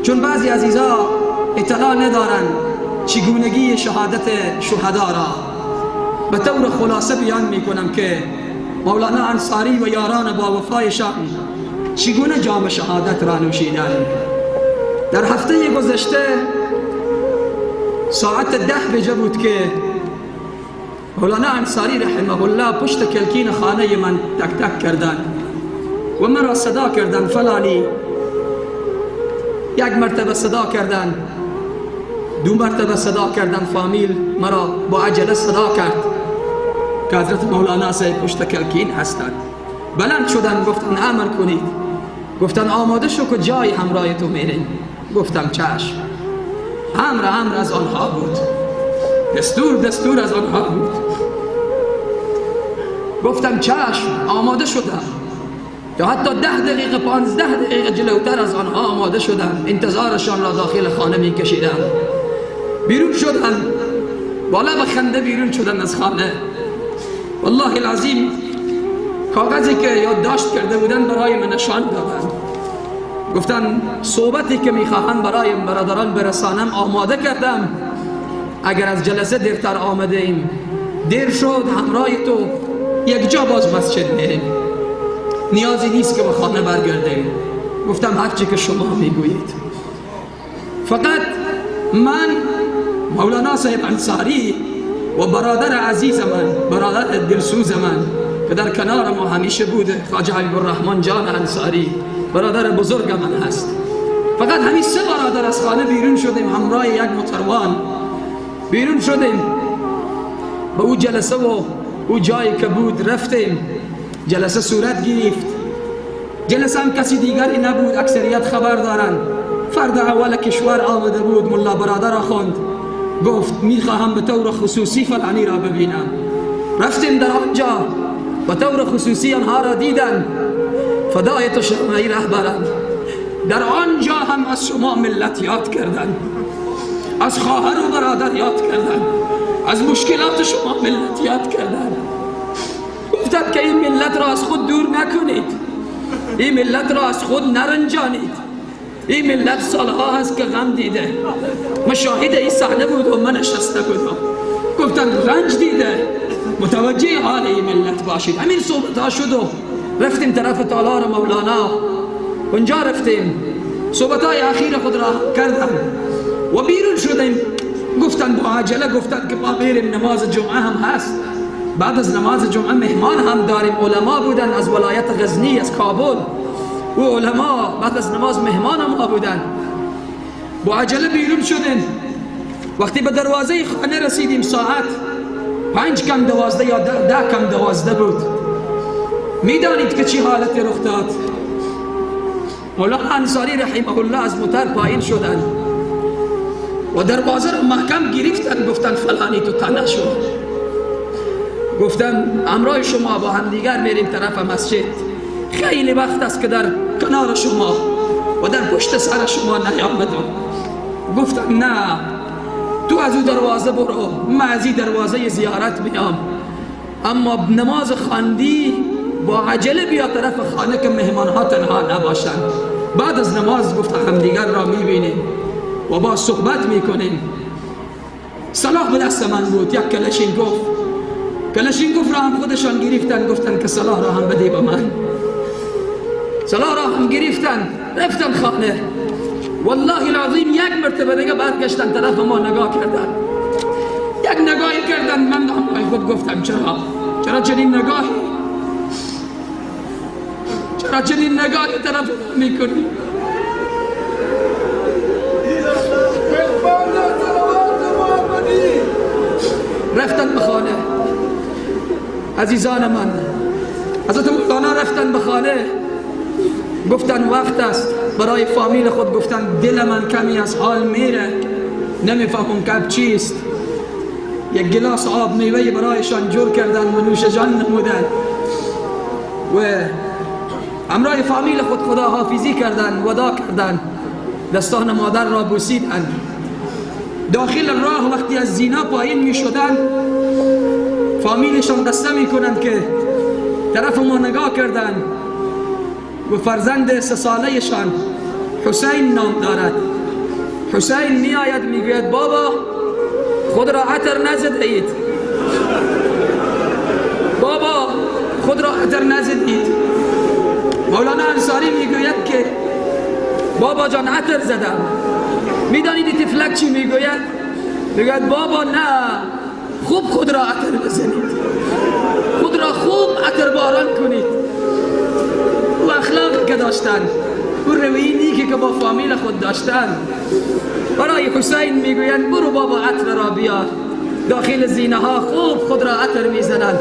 چون بعضی عزیزا اطلاع ندارند چگونگی شهادت شهدا را. به طور خلاصه بیان میکنم که مولانا انصاری و یاران با وفایشان چگونه جام شهادت را نوشیدند. در هفته گذشته ساعت 10 بجه بود که مولانا انصاری رحمه الله پشت کلکین خانه من تک تک کردند و مرا صدا کردند فلانی. یک مرتبه صدا کردند، دو مرتبه صدا کردند، فامیل مرا با عجله صدا کرد که حضرت مولانا صاحب پشت کلکین هستند. بلند شدن، گفتن امر کنید. گفتن آماده شو که جای همراه تو میریم. گفتم چشم. امر امر از آنها بود، دستور دستور از آنها بود. گفتم چشم، آماده شدم. تا حتی 10 دقیقه 15 دقیقه جلوتر از آنها آماده شدم. انتظارشان را داخل خانه می کشیدم. بیرون شدن، بالا به خنده بیرون شدن از خانه. والله العظیم کاغذی که یادداشت کرده بودن برای من نشان دادن. گفتن صحبتی که میخواهم برای برادران برسانم آماده کردم، اگر از جلسه دیرتر آمده ایم، دیر شد، همراه تو یک جا باز مسجد میریم، نیازی نیست که به خانه برگردیم. گفتم هرچی که شما میگویید. فقط من مولانا صاحب انصاری و برادر عزیز من، برادر دلسوز من که در کنار ما همیشه بوده، خواجه حبیب الرحمن جان انصاری، برادر بزرگ من هست. فقط همین 3 برادر از خانه بیرون شدیم، همراه یک متروان بیرون شدیم. به او جلسه و او جایی که بود رفتیم. جلسه صورت گرفت. جلسه هم کسی دیگری نبود، اکثریت خبر دارند. فرد اول کشور آمده بود، ملا برادر خواند، گفت میخواهم به طور خصوصی فلانی را ببینم. رفتیم در آنجا به طور خصوصی آنها را دیدن. فدای تو شما ای رهبرم، در آنجا هم از شما ملت یاد کردن، از خواهر و برادر یاد کردن، از مشکلات شما ملت یاد کردن. گفتند که این ملت را از خود دور نکنید، این ملت را از خود نرنجانید، این ملت سالها هست که غم دیده. مشاهد این صحنه بود و من نشسته بودم. گفتند رنج دیده، متوجه حال این ملت باشید. همین صحبت ها شد و رفتیم طرف تالار مولانا. اونجا رفتیم، صحبت های اخیر خود را کردم و بیرون شدیم. گفتند با عجله، گفتند که ما میریم، نماز جمعه هم هست، بعد از نماز جمعه مهمان هم داریم. علما بودن از ولایت غزنی، از کابل، و علما بعد از نماز مهمان ما بودن. با عجله بیرون شدیم. وقتی به دروازه خانه رسیدیم ساعت 11:55 یا 11:50 بود. میدانید که چی حالت رخ داد؟ مولانا انصاری رحمه الله از موتر پایین شدند و دروازه را محکم گرفتن. گفتن فلانی تو تنه شد. گفتن همراه شما با همدیگر میریم طرف مسجد. خیلی وقت است که در کنار شما و در پشت سر شما نیامدم. گفتن نه، تو از او دروازه برو، من از این دروازه زیارت میام، اما نماز خواندی با عجله بیا طرف خانه که مهمان ها تنها نباشند. بعد از نماز گفت همدیگر را میبینیم و با صحبت میکنیم. سلاح به دست من بود، یک کلشینکوف. کلشینکوف را هم خودشان گرفتن، گفتن که سلاح را هم بده به من. سلاح را هم گرفتن، رفتن خانه. والله العظیم یک مرتبه دیگه برگشتن طرف ما نگاه کردن، یک نگاهی کردن. من همراه خود گفتم چرا؟ چرا چنین نگاهی؟ چرا چنین نگاهی طرف میکنی؟ رفتن به خانه. عزیزان من، حضرت مولانا رفتن به خانه. گفتن وقت است. برای فامیل خود گفتن دل من کمی از حال میره، نمیفهمم کب چیست. یک گلاس آب میوه برایشان جور کردن و نوش جان نمودن و همراه فامیل خود خدا حافظی کردن، ودا کردن، دستان مادر را بوسیدن. داخل راه وقتی از زینا پایین می شدن، فامیلشان قصه می کنند که طرف ما نگاه کردن و فرزند 3 ساله‌شان حسین نام دارد. حسین میآید میگوید بابا خود را عطر نزده اید، بابا خود را عطر نزدید. مولانا انصاری میگوید که بابا جان عطر زدم. میدانید طفلک چی میگوید؟ میگوید بابا نه، خوب خود را عطر بزنید، خود را خوب عطر باران کنید. او اخلاقی که داشتن، او رویی نیکی که با فامیل خود داشتن. برای حسین میگویند برو بابا عطر را بیار. داخل زینه ها خوب خود را عطر میزنند،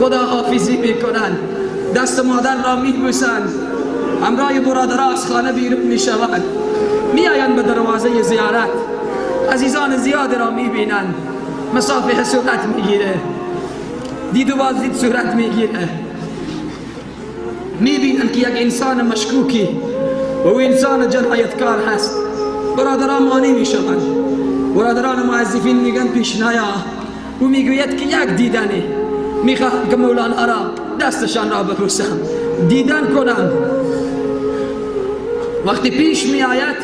خدا حافظی میکنند، دست مادر را میبوسند، همراه برادرها از خانه بیرون میشوند، میآیند به دروازه زیارت، عزیزان زیاد را میبینند، مصافحه صورت میگیره، دید و بازدید صورت میگیره. میبینند که یک انسان مشکوکی و او انسان جنایتکار هست. برادران مانع میشوند، برادران معزفین میگن پیش نیا. او میگوید که یک دیدنی میخواهم که مولانا را دستشان را ببوسم، دیدن کنم. وقتی پیش میآید،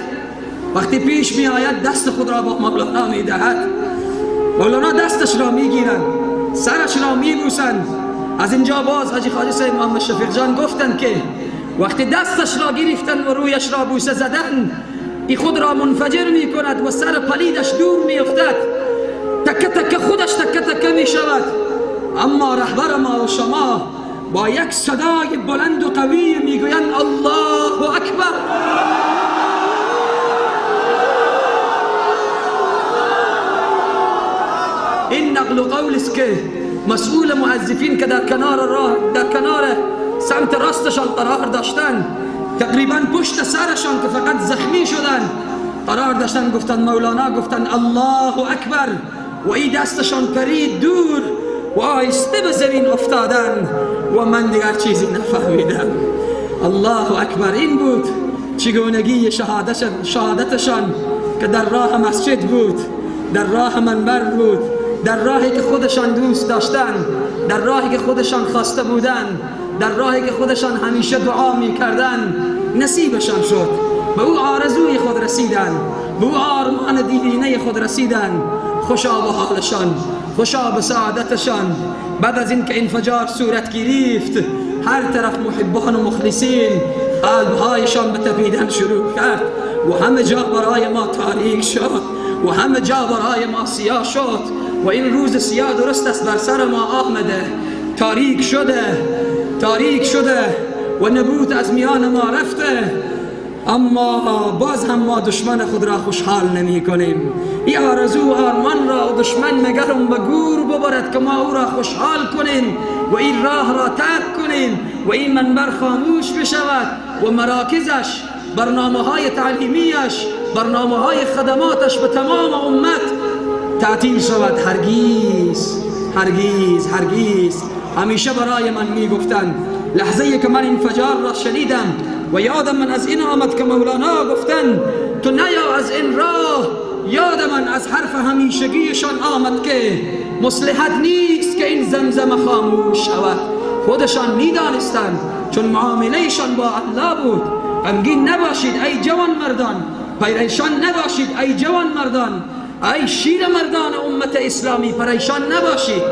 وقتی پیش میآید دست خود را با مولانا میدهد. مولانا دستش را میگیرند، سرش را میبوسند. از اینجا باز حاجی خواجه صاحب محمد شفیق جان گفتند که وقتی دستش را گرفتند و رویش را بوسه زدن، ای خود را منفجر میکند و سر پلیدش دور میافتد، تکه تکه خودش تکه تکه میشود. اما رهبر ما و شما با یک صدای بلند و قوی میگویند الله اکبر. این نقل و قول است که مسئول معزفین که در کنار راه، در کنار سمت راستشان قرار داشتن، تقریبا پشت سرشان که فقط زخمی شدن قرار داشتن، گفتن مولانا گفتن الله اکبر و ای دستشان پرید دور و آهسته به زمین افتادن و من دیگر چیزی نفهمیدم. الله اکبر. این بود چگونگی شهادتشان که در راه مسجد بود، در راه منبر بود، در راهی که خودشان دوست داشتن، در راهی که خودشان خواسته بودن، در راهی که خودشان همیشه دعا میکردن نصیبشان شد. به او آرزوی خود رسیدن، به او آرمان دیرینه خود رسیدن. خوشا به حالشان، خوشا به سعادتشان. بعد از اینکه انفجار صورت گرفت، هر طرف محبان و مخلصین قلبهایشان به تپیدن شروع کرد و همه جا برای ما تاریک شد و همه جا برای ما سیاه شد. و این روز سیاه درست است بر سر ما آمده، تاریک شده، تاریک شده و نبوت از میان ما رفته. اما باز هم ما دشمن خود را خوشحال نمی کنیم. این آرزو و آرمان را دشمن مگرم به گور ببرد که ما او را خوشحال کنیم و این راه را ترک کنیم و این منبر خاموش بشود و مراکزش، برنامه های تعلیمیش، برنامه های خدماتش به تمام امت تعطیل شود. هرگیز، هرگیز، هرگیز. همیشه برای من میگفتند لحظه که من انفجار را شنیدم و یادم من از این آمد که مولانا گفتن تو نیا از این راه، یاد من از حرف همیشگیشان آمد که مصلحت نیست که این زمزمه خاموش شود. خودشان میدانستند چون معاملهشان با الله بود. غمگین نباشید ای جوان مردان، پریشان نباشید ای جوان مردان، ای شیر مردان امت اسلامی، پریشان نباشید.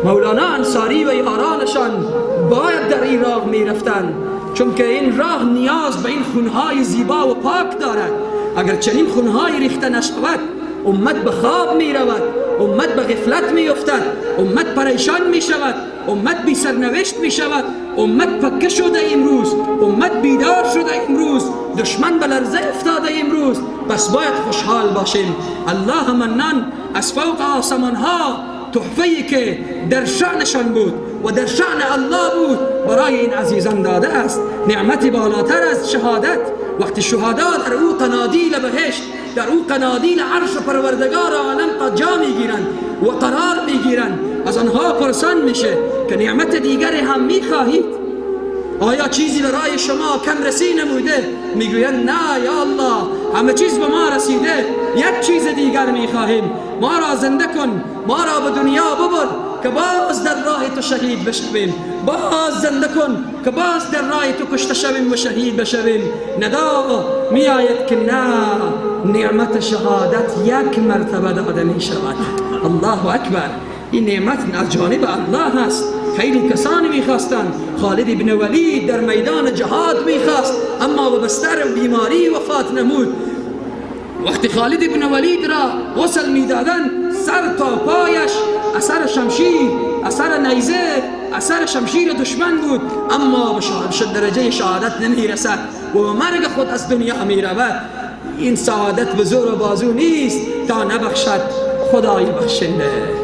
مولانا انصاری و یارانشان باید در این راه میرفتند، چون که این راه نیاز به این خونهای زیبا و پاک دارد. اگر چنین خونهای ریخته نشود، امت به خواب می رود، امت به غفلت می افتد، امت پریشان می شود، امت بی سرنوشت می شود، امت پکه شده امروز، امت بیدار شده امروز، دشمن به لرزه افتاده امروز. پس باید خوشحال باشیم. الله منان از فوق آسمان ها تحفه‌ای که در شأنشان بود و در شأن الله بود برای این عزیزان داده است. نعمتی بالاتر از شهادت. وقتی شهدا در او قنادیل بهشت، در او قنادیل عرش پروردگار عالم جا میگیرند و قرار میگیرند، از آنها پرسان میشه که نعمت دیگری هم میخواهید؟ آیا چیزی برای شما کم رسی نموده؟ میگویند نه یا الله، همه چیز به ما رسیده، یک چیز دیگر میخواهیم، ما را زنده کن، ما را به دنیا ببر که باز در راه تو شهید بشویم، باز زنده کن که باز در راه تو کشته شویم و شهید بشویم. ندا میآید که نه نعمت شهادت یک مرتبه داده می شود. الله اکبر. این نعمت از جانب الله است. خیلی کسانی میخواستند، خالد ابن ولید در میدان جهاد میخواست، اما به بستر بیماری وفات نمود. وقتی خالد ابن ولید را غسل میدادند، سر تا پایش اثر شمشیر، اثر نیزه، اثر شمشیر دشمن بود، اما به درجه شهادت نمیرسد و به مرگ خود از دنیا میرود. این سعادت به زور و بازو نیست تا نبخشد خدای بخشنده.